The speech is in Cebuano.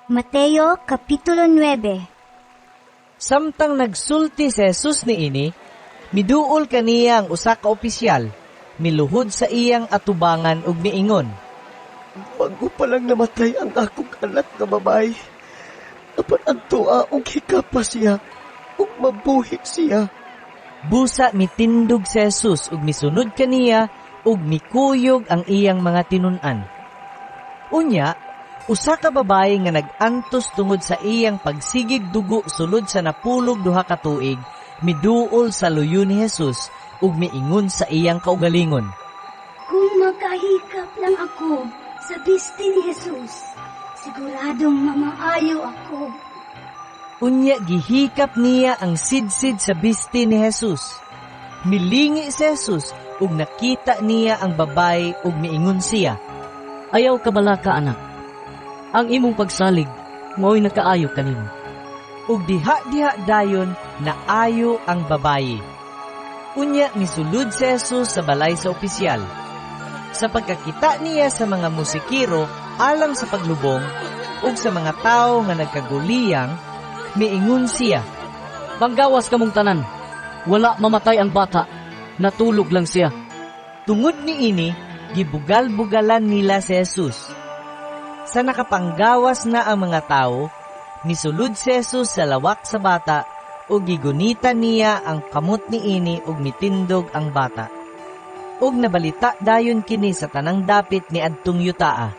Mateo Kapitulo 9. Samtang nagsulti si Jesus niini, miduol kaniya ang usa ka opisyal, miluhod sa iyang atubangan ug miingon, "Bag-o pa lang namatay ang akong anak nga babae. Apan adtoa og hikapa siya, ug mabuhi siya." Busa mitindog si Jesus ug misunod kaniya ug mikuyog ang iyang mga tinun-an. Unya, usa ka babaye nga nag-antos tungod sa iyang pagsigig dugo sulod sa 12 ka tuig, miduol sa luyo ni Jesus ug miingon sa iyang kaugalingon, "Kung makahikap lang ako sa bisti ni Jesus, siguradong mamaayo ako." Unya gihikap niya ang sidsid sa bisti ni Jesus. Milingi si Jesus ug nakita niya ang babaye ug miingon siya, "Ayaw kabalaka, anak. Ang imong pagsalig mao'y nakaayo kanimo." Ug diha-diha dayon naayo ang babaye. Unya misulod si Jesus sa balay sa opisyal. Sa pagkakita niya sa mga musikero alang sa paglubong ug sa mga tawo nga nagkaguliyang, miingon siya, "Panggawas kamong tanan. Wala mamatay ang bata. Natulog lang siya." Tungod niini, gibugal-bugalan nila si Jesus. Sa nakapanggawas na ang mga tawo, misulod si Jesus sa lawak sa bata ug gigunitan niya ang kamot niini ug mitindog ang bata. Ug nabalita dayon kini sa tanang dapit ni adtong yutaa.